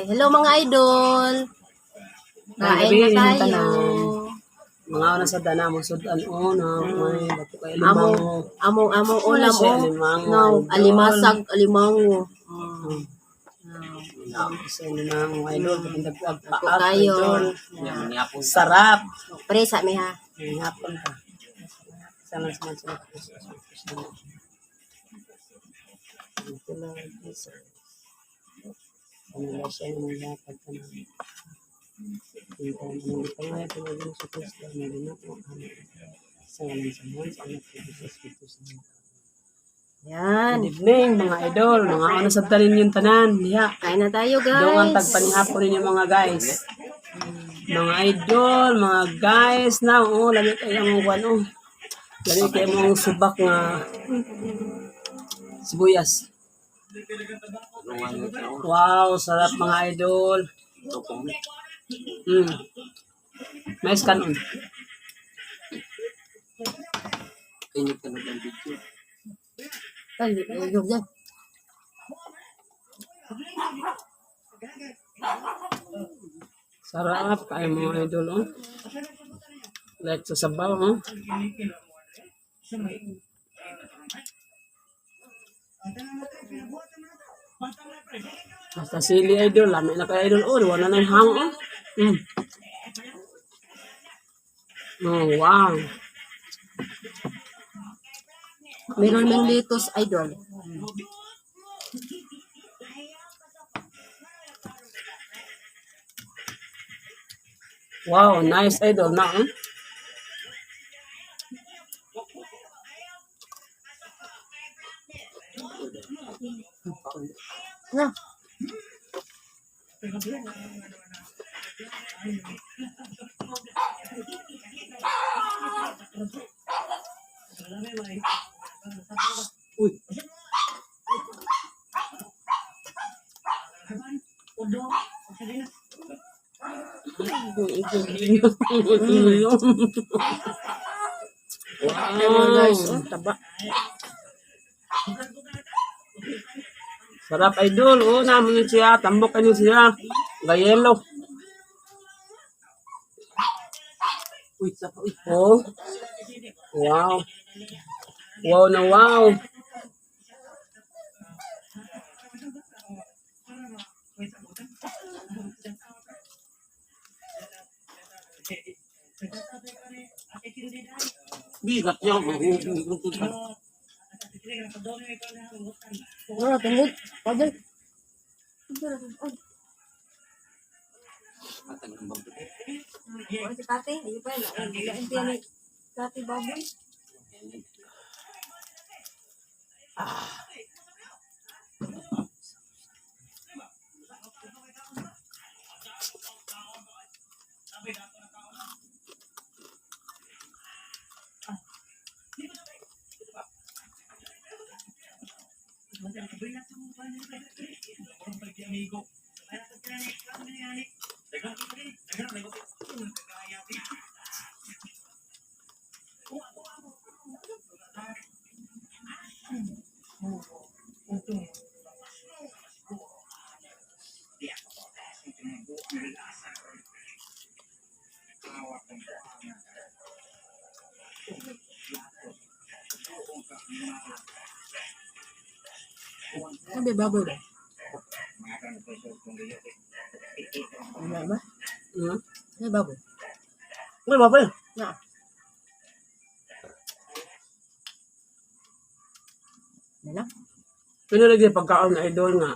Hello, mga idol. Kain Gabi, na inyong tayo. tanan. Mga una sa dana mo sudan o na may dato kay Among limango. among among ulam Siya, oh. alimango, No, idol. alimasag, alimango. Sa limango, idol, kapag Ako paap, kayo. idol. Sarap. Presa mi ha. May hapon pa. Sana sa mga sa. Thank you, Lord Jesus. Ano siya yung mga pagtanong. Sa Kristo, na ginoo. Amen. Sa ngalan sa Amahan, sa Anak, sa Espiritu Santo. Yan. Good evening, mga idol, mga ano sa tanin yung tanan. Diha. Kain na tayo, Dungan guys. tagpanihapon ninyo, mga guys. Mga idol, mga guys, na oh, lami kay ang kuan oh. Lami kay mong subak nga sibuyas. Wow, sarap, mga idol. Mais kanon. Ay, ay, ay, ay. Sarap kay mga idol oh. Like sa sabaw oh. Basta sili, idol, lami na kay idol oh, wala na yung hang oh. Oh, wow. Meron ng litos, idol. Wow, nice, idol na oh. Na. Uy. Ay, mga guys, Wow. oh, taba. Sarap, idol. Oh, naman yun siya. Tambok kayo siya. Gayelo. Uy, sapa, uy. Oh. Wow. Wow na wow. Bigat niya. Wala, tungod. Pwede. Si Pati, hindi pa yun. Hindi Kati baboy. Ano ba baboy ba? Wala ba? Hmm? Ano baboy? Uy, baboy. Na. Wala. Pero lagi pagkaon na, idol, nga.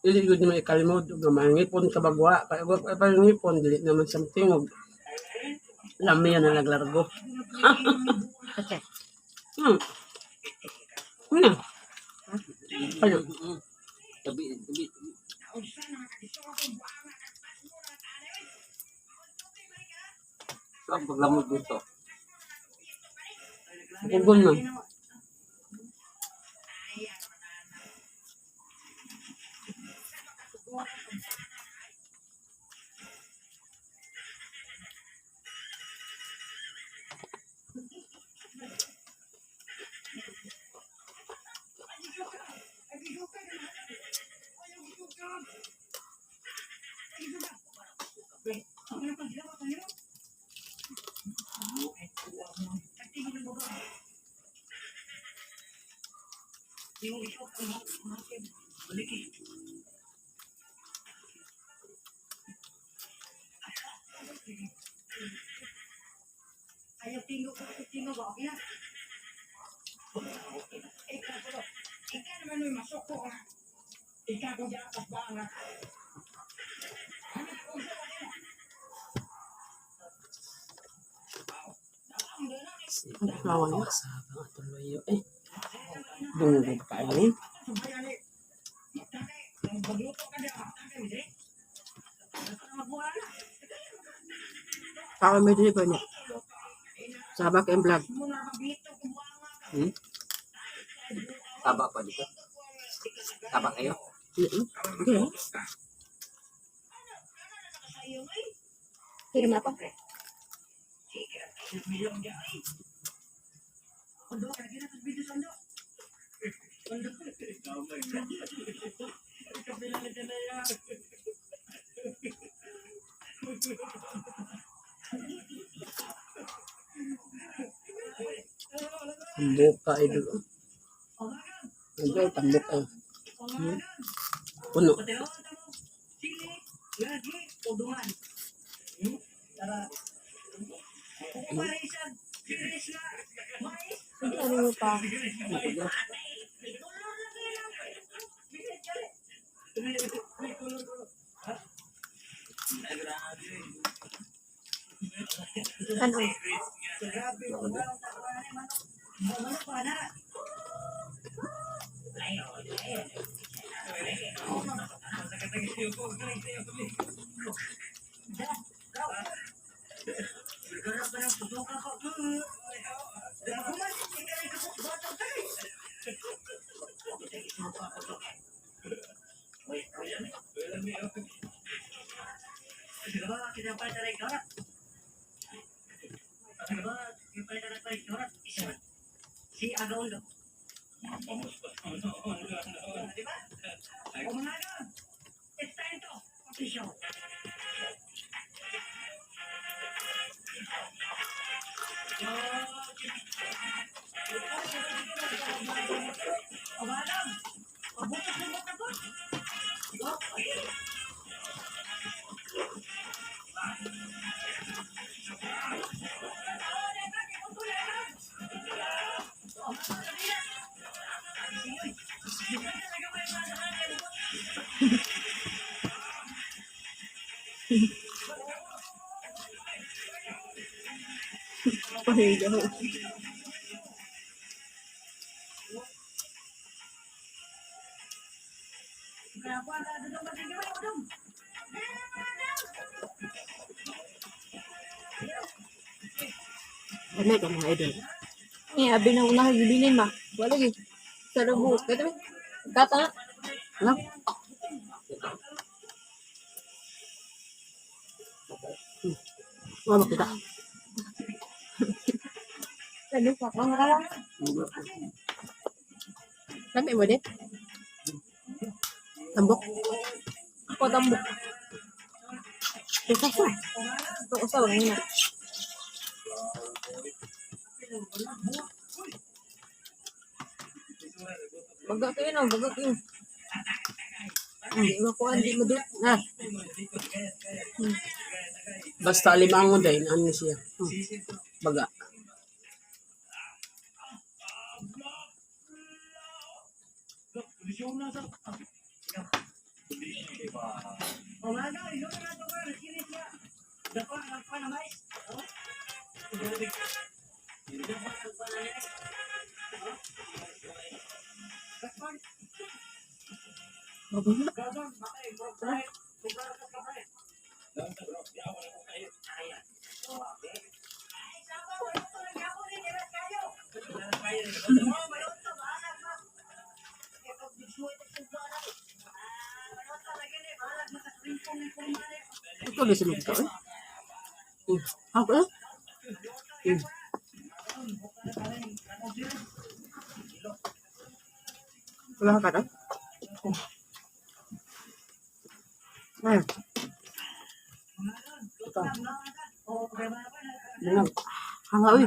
Dili gud mo ikalimod nga mangipon ka bagwa. Kay wa pa ngipon, dili naman something og lami na naglargo. Okay. Ano? Ano? Tabi, tabi, tabi. So, ang paglamog dito. Pugon na. Lawan na sa mga tuloy eh. Dungog pa kayo. Tao may dili pa niya. Sabak and vlog. Taba pa dito. Taba kayo. Okay. Hirma pa. Tambok ka idol. Idol, tambok ka. Puno. Ano mo pa? Ano? Pahiga. Ano ka mga idol? Eh, abi na una kay ma. Wala gyud. Sa rubo. Kaya gata na. Ano? Wala kita. Ano pa kang kala? Lami mo din? Tambok. Ako tambok. Ito sa. Ito usaw na. Baga kayo na, baga kayo. Hindi makuha, hindi madut. Ah. Basta alimango din, ano siya. Baga. Ito ulit sa luto eh. Ako eh. Wala ka na? Ay, Ito. Dungog. hanga uy.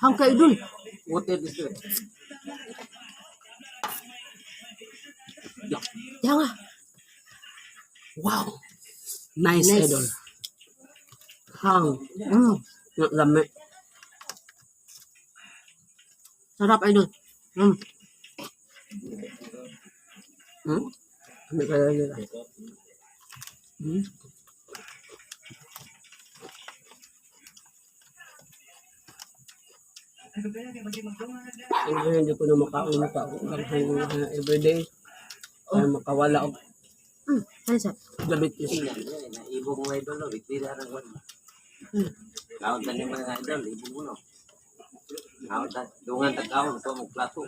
Hang ka idol. Water this way. Yan nga. Wow. Nice, Nice. idol. Hang. Nga lami. Sarap idol. Lami kaya nila. Ang hindi ko na makaon makaon gaghan everyday. Ay makawala og Ano sa? diabetes. Tingnan niya, na ibong mga idol, no? Itira ng kwan. Kaon tayo mga idol, ibong mo, no? Kaon ta, dungan ta kaon, ito mo plato.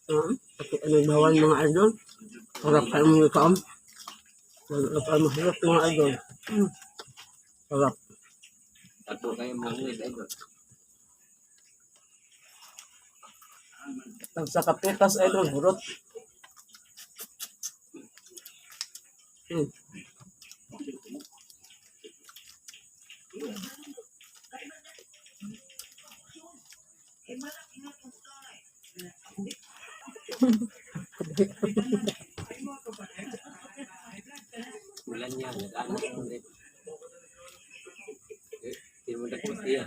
Ako ano bawan mga idol. Sarap kayo mga kaon. Sarap kayo mahirap mga idol. Sarap. Tagpo kayo mga idol. Pag sa kapitas idol, hurot. Ulan niya, nag-anak ko rin. Eh, di mo na siya.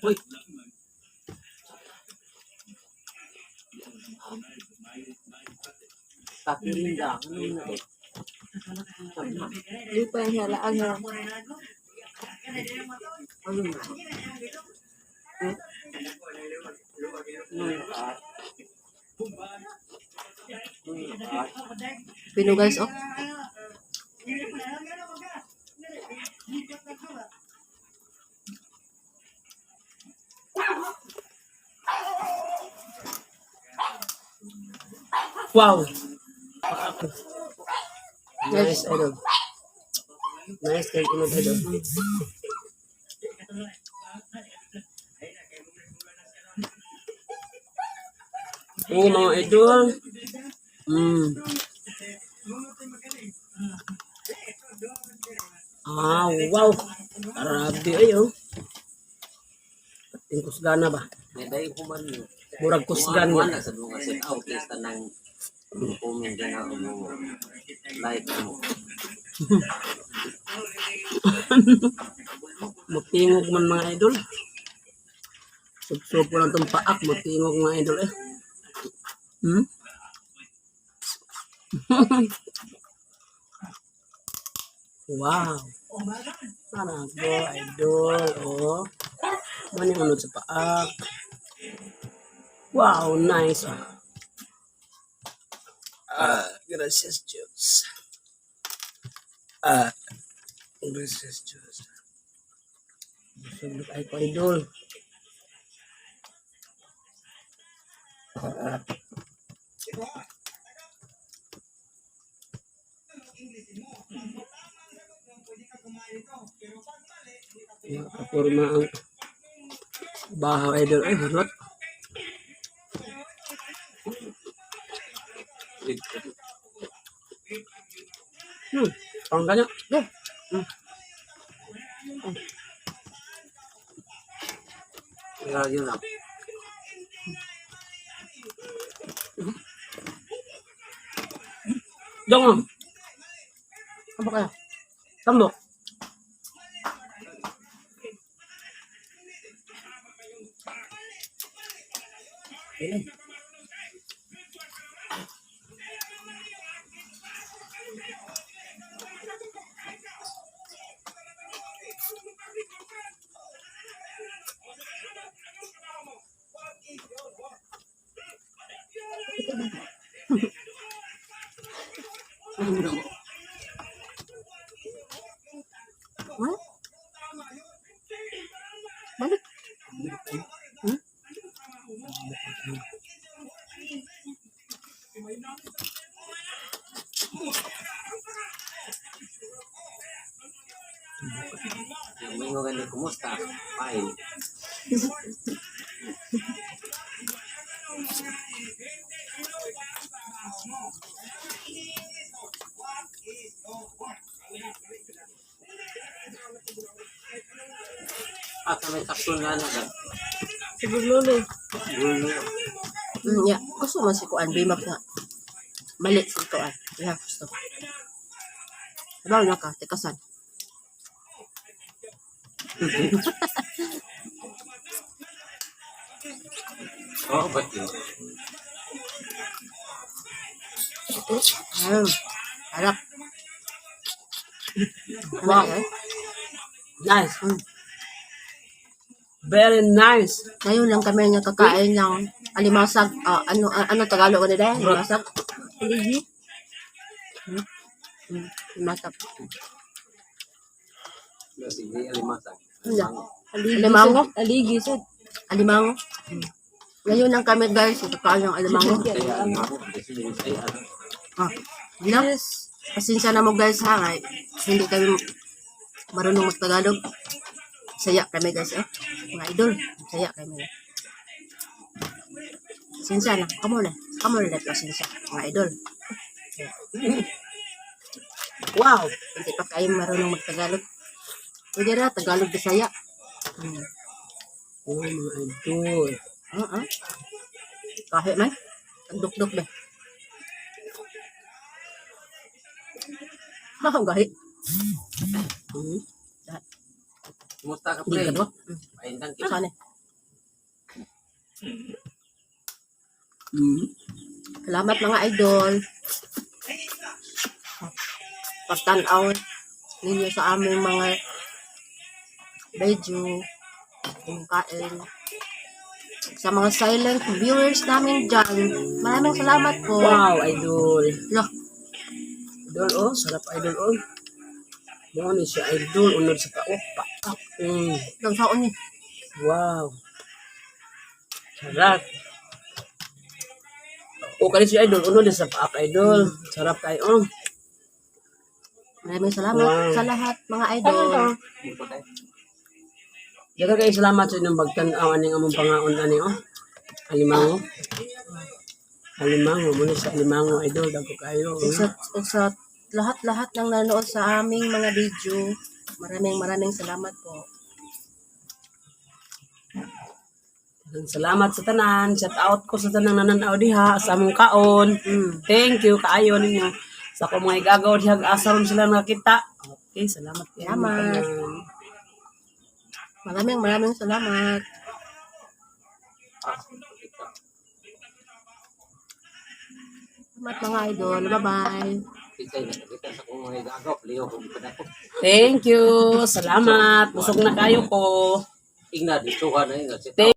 Uy. Takirinda, ano na eh? Di pa yung halaan nga. Ano na? Ano na? Ano na? Pino guys, oh. Wow. Nice idol. Nice kay kuno idol. Oo mga idol. Ah, wow. Grabe ay oh. Pating kusgana ba? May dahil human mo. Murag kusgan Kuha nga. na sa mga set out list ng comment dyan na mo like mo. Mutingog man mga idol. Subsob ko lang itong paak. Mutingog mga idol eh. Wow. Parago, idol. Oh. Mani unod sa paak. Wow, nice. Ah, gracias Diyos. Ah, gracias Diyos. Busog na kayo ko, idol. Nakapurma ang bahaw, idol. Ay, harot. Ang ganyan. Yeah. Kaya yun na. Dong, Ano ba kaya? tambok. What? Balik. Yung may mga ganun, kumusta? Fine. Asa may sakto na na. Siguro lolo. Gulo. Yeah. Gusto man si Kuan, Bimax nga. Mali si Kuan. Yeah, gusto. Sabaw na ka, tikasan. Oo, ba't yun? Ayun. Harap. Wow. Wow. Nice. Very nice. Ngayon lang kami nakakain ng alimasag. Ah, ano, ah, ano Tagalog ano dahil? Alimasag? Aligi. Alimasag. Sige, alimasag. Ano? Aligi. Alimango? Sad. Aligi sad. Alimango. Ngayon lang kami, guys, nakakain ng alimango. Kaya alimango. Kasi yung saya, ano? Ah, no? Pasensya na mo, guys, ha. Ay, hindi kami marunong magtagalog. Saya kami, guys, eh. Mga idol, saya kami. Pasensya na. Kamu na. Kamu na pasensya, mga idol. Wow. Hindi pa kayo marunong magtagalog. Pwede ra, Tagalog Bisaya. Oh, mga idol. Oo. Kahit man. Ang dukduk ba. Ha, gahi. Kumusta ka, Hindi pre? ka ba? Ayun lang, kita. Saan eh? Salamat, mga idol. Pagtanaw ninyo sa aming mga video, yung kain. Sa mga silent viewers namin dyan, maraming salamat po. Wow, idol. Loh, Idol, oh. Sarap, idol, oh. Mo ni siya, idol. Unod sa tao. Paak. Ang saon ni. Wow. Sarap. O, kani siya, idol. Unod sa paak, idol. Sarap kayo, oh. Maraming salamat sa lahat, mga idol. Daghang kayo salamat sa inyong pagtan-aw aning among pangaon ani, oh. Alimango. Alimango, muna sa alimango, idol, dagko kayo. Ug sa lahat-lahat ng nanonood sa aming mga video, maraming maraming salamat po. Daghang salamat sa tanan. Shout out ko sa tanang nananaw diha sa among kaon. Thank you kaayo ninyo. Sa akong mga igagaw diha asa ron sila nakita. Okay, salamat kayo. Salamat. Maraming maraming salamat. Salamat, mga idol. Bye-bye. Kita, kita sa kong mga igagaw. Liyo, kung pa na ako. Thank you. Salamat. Busog na kayo ko. Ingna, dito ka na yun. Thank